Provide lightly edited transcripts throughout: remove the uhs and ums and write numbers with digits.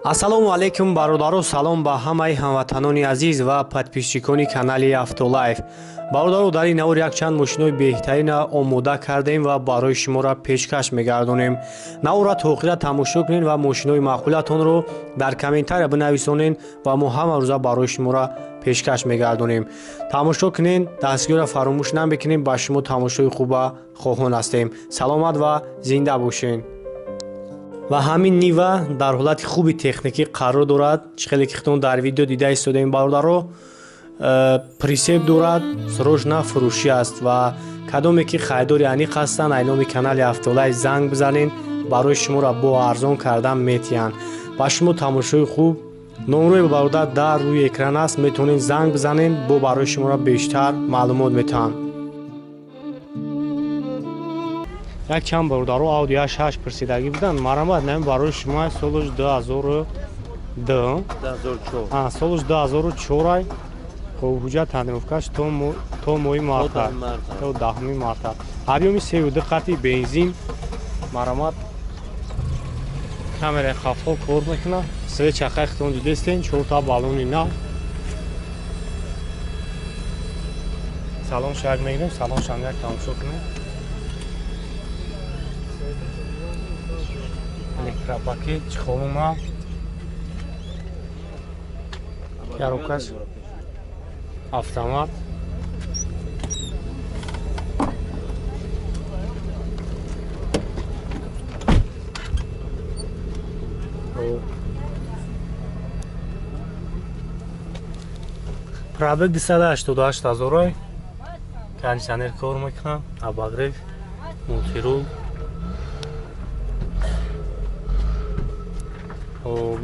Ассалому алайкум бародаро, салом ба ҳамаи ҳамватанони азиз ва подписчикони канали Автолайф. Бародаро, дар ин навор якчанд мошинои беҳтарина омода кардем ва барои шуморо пешкаш мегардонем. Наворро то охира тамошо кунед ва мошинои маъқулатонро дар комментария бинависонед ва мо ҳама рӯза барои шуморо пешкаш мегардонем. Тамошо кунед, дастгиҳоро фаромӯш намекунем, ба шумо тамошои хуба хоҳон ҳастем. Саломат ва зинда бошед. Ва ҳамин Нива дар ҳолати хуби техникӣ қарор дорад. Чӣ хеле ки худтон дар видео дида истодаем бародаро, прицеп дорад, срочно фурӯшӣ аст ва кадоме ки харидори аниқ ҳастанд, ай номи канали Автолайф занг бизанед, барои шуморо бо арзон кардан метиҳанд. Ба шумо тамошои хуб. Номрои бародар дар рӯи экран аст, метавонед занг бизанед, бо барои шуморо бештар маълумот метиҳанд. Якчанд бародаро Audi A6 пурсидагӣ буданд. Марамат нами барои шумо солаш 2002, 2004. Солаш 2004 ай. Хуб, ҳуҷҷат тандировкаш то моҳи марта, то 10 марта. Объёми 32 қати бензин. Марамат камераи хафо кор мекунад. Се чақаи хитон дидестен, 4 та баллони нав. Салон шак мегирем, салон шам як тамошо кунем. Электропакет чхолума коробкаш автомат. Пробег 288 ҳазорой. Кондиционер кор мекунад, обогрев, мультирул.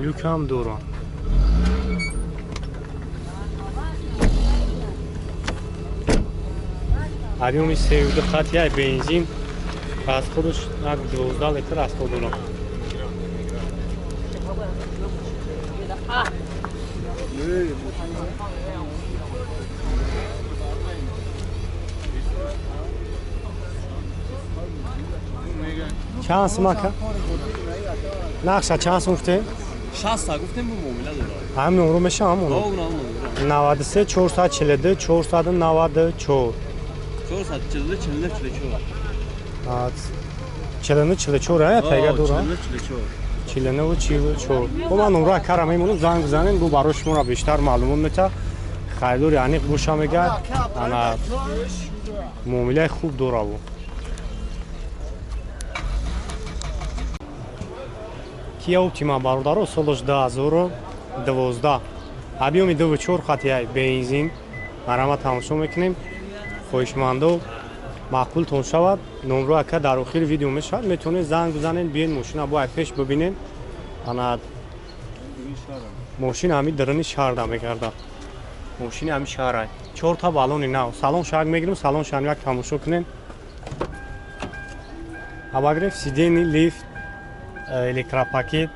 Люкам дорам. Объёми 32 хати ай бензин, расходаш 12 литр расход дорам. Чанд сумака? Нақша чанд сум гуфтем? 60 гуфтем, бу муомила дорад. Ҳамин номро меша ҳамон? Ҳа, 93 442 494. 442 49 44. 49 44 ая тайга дора? 49 44. 49 44. Бо ман номро кара мемонам, занг бизанед, бу барои шуморо бештар маълумот мета. Харидори аниқ боша мегӯяд, ана муомилаи хуб дора бу. Kia Optima бародаро, солаш 2012, объёми 24 хати ай бензин. Марама тамошо мекунем. Хоҳишмандо маъқултон шавад, номро ака дар охири видео мешавад, метавонед занг бизанед, биёед мошина бо ай пеш бибинед. Ана мошин ҳами дарани шаҳрда мегардад. Мошини ҳами шаҳрай. 4 та баллони нав. Салон шак мегирем, салон шам як тамошо кунед. Обогрев сидени, лифт, электропакет,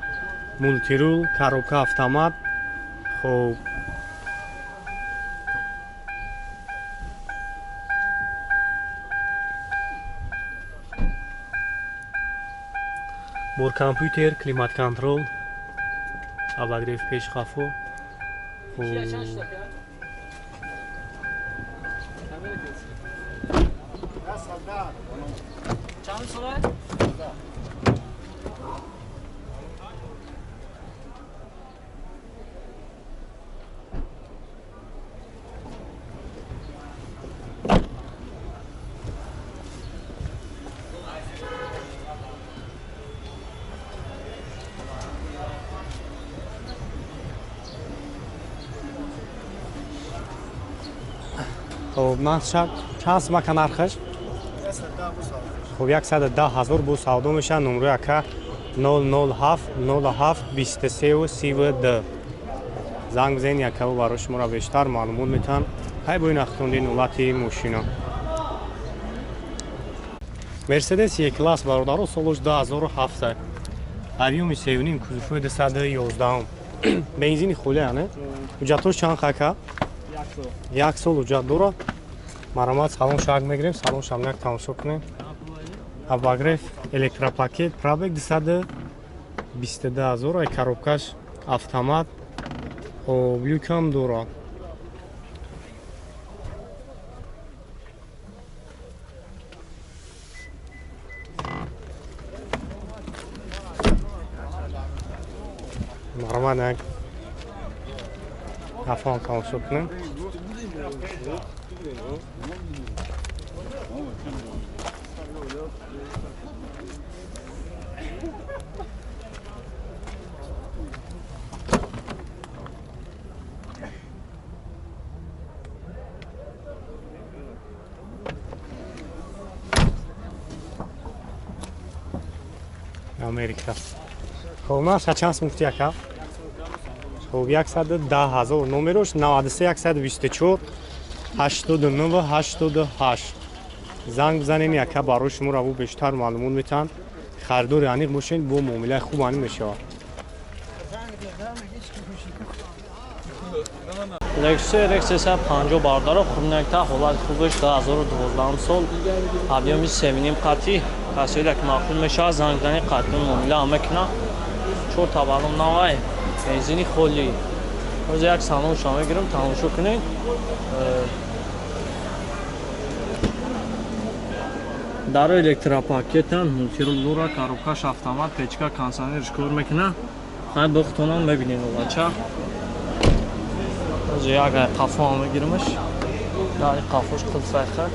мультирул, коробка автомат. Хуб, бор компютер, климат контрол, обогрев пеш хафо. Хуб, нақша чанд сумака нархаш? Хуб, 110 ҳазор бо савдо мешавад. Номрои ака 007 07 23 32. Занг бизанед, якаво барои шуморо бештар маълумот метиҳанд. Ҳай бо ин ахтонди ҳолати мошина. Мерседес Е-класс бародаро, солаш 2007, объёми 3.5, кузовҳои 211, бензини холӣ ане. Ҳуҷҷатҳош чанд хака? Як сол ҳуҷҷат дорад. Марамат салон шак мегирем, салон шам як тамошо кунем. Обогрев, электропакет, пробег 22 000. Ай коробкаш автомат, люкам дорад. Марҳамат, афон тамошо кунем. Америка. Хоб, нарха чанд сум гуфти, ака? Хоб, 110 000. Номерош 93 124 89 88. Занг бизанем, яка барои шумо раву бештар маълумот метаҳанд. Харидори аниқ бошед, бо муомилаи хуб аниқ мешавад. Lexus RX 350, бародаро, хубнакта, ҳолати хубаш, 2012 сол, объёми 3,5 қатӣ. Касоеле ки маъқул мешавад, занг зани, қатъи муомила ҳама кунад. Чор табалум навай, бензини холӣ. Ҳозир як салонша мегирам, тамошо кунед. Даро электропакетан, мультирул дора, коробкаш автомат, печка, кондиционерш кор мекунад. Хай, бухтонам мебинед олача. Ҳозир як қафо мегирамаш. Дар қафош қилсайха.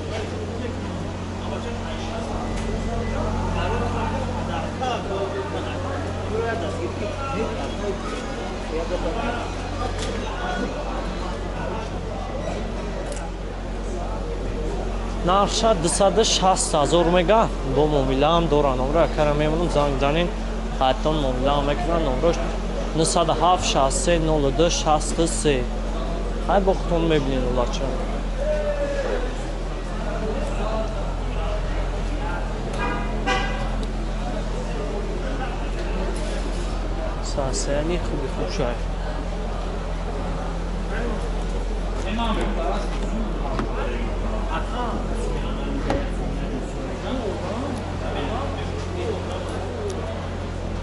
Нархша 260 000 мега, бо муомилаам дора. Номро акара мемонам, занг занен, ҳаттон муомилаам мекунанд. Номрош 907 63 02 63. Хай, бо худтон мебинед улача. Состояние хуби хуб шай.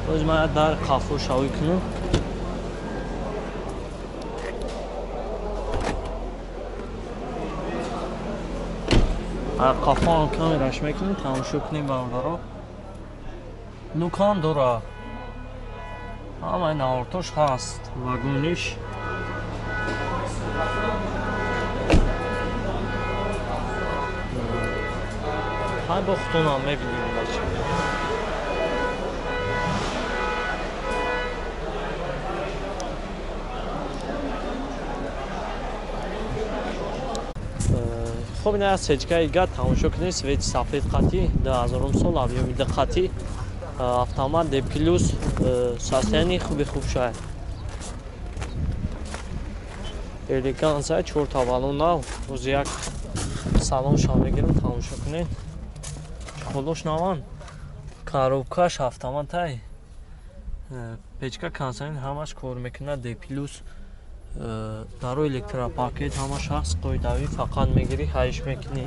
Боз ман дар қафо шавӣ кунам. Қафо ҳам камераш мекунем, тамошо кунем, бародаро. Люкам дора. Ҳамаи навортош ҳаст. Вагониш. Ҳай, бо худтонам мебинем бача. Хоб, ина сечкаи га тамошо кунед, цвети сафед қатӣ, 2000 сол, объёми ду қатӣ, автомат, D плюс, состояние хуби хуб шай. Элегансия, чор тавалон нав. Рӯзи як салонша мегирам, тамошо кунед. Чехолош наван. Коробкаш автоматай. Печка, кондиционер ҳамаш кор мекунад, D плюс, даро электропакет ҳамаш ҳаст, қоидавӣ, фақат мегирӣ, ҳайш мекунӣ.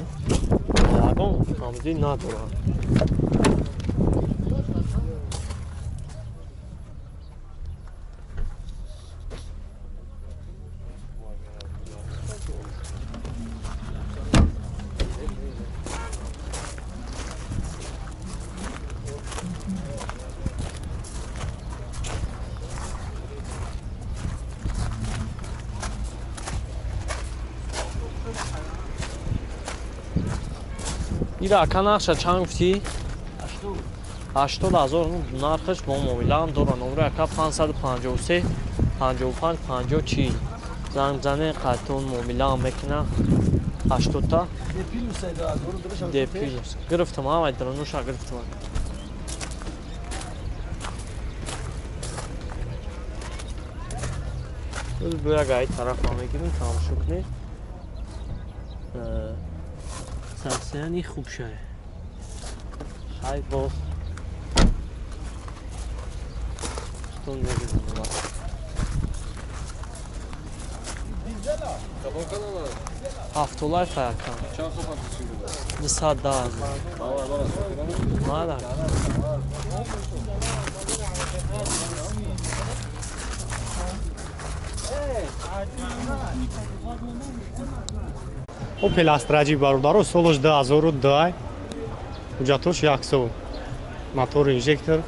Ягон камбудӣ надорад. Ира, ака, нархша чанд гуфтӣ? 80 000 нархаш, бо муомилаам дора. Номро ака 553 55 50 40. Занг бизанед, қайтон муомилаам мекунад. 80та. Д плюс. Гирифтам, ҳамаи дрануша гирифтам. Бо як ай тарафа мегирем, тамошо кунед. Состояние хуб шай. Хай, бо худтон мебинед. Автолайф, ака. 210 000. Мада. Opel Astra G бародаро, солаш 2002, ҳуҷҷатош 1 сол, мотор инжектор.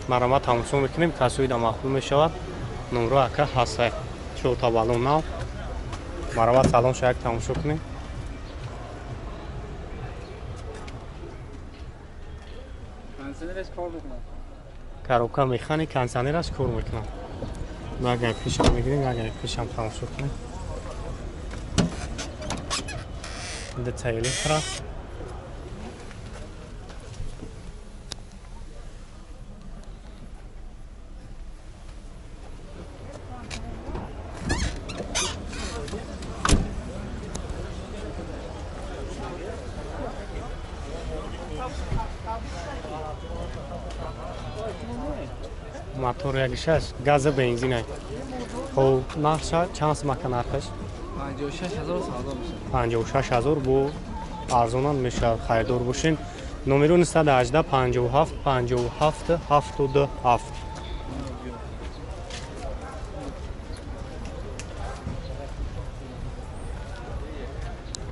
Марамат тамошо мекунем, касоида маъқул мешавад. Номро ака ҳастай, чорта балон нав. Марамат салонша як тамошо кунем. Коробка механик, кондиционераш кор мекунад. Агар пешам мегирем, агар пешам тамошо кунем. Дета электро. Мотор якшаш газа бензин. Хоб, нархша чанд сумака нархаш? 56000 савдо мешавад. 56000 бо арзонам мешавад, харидор бошен. Номеро 918 57 57 77.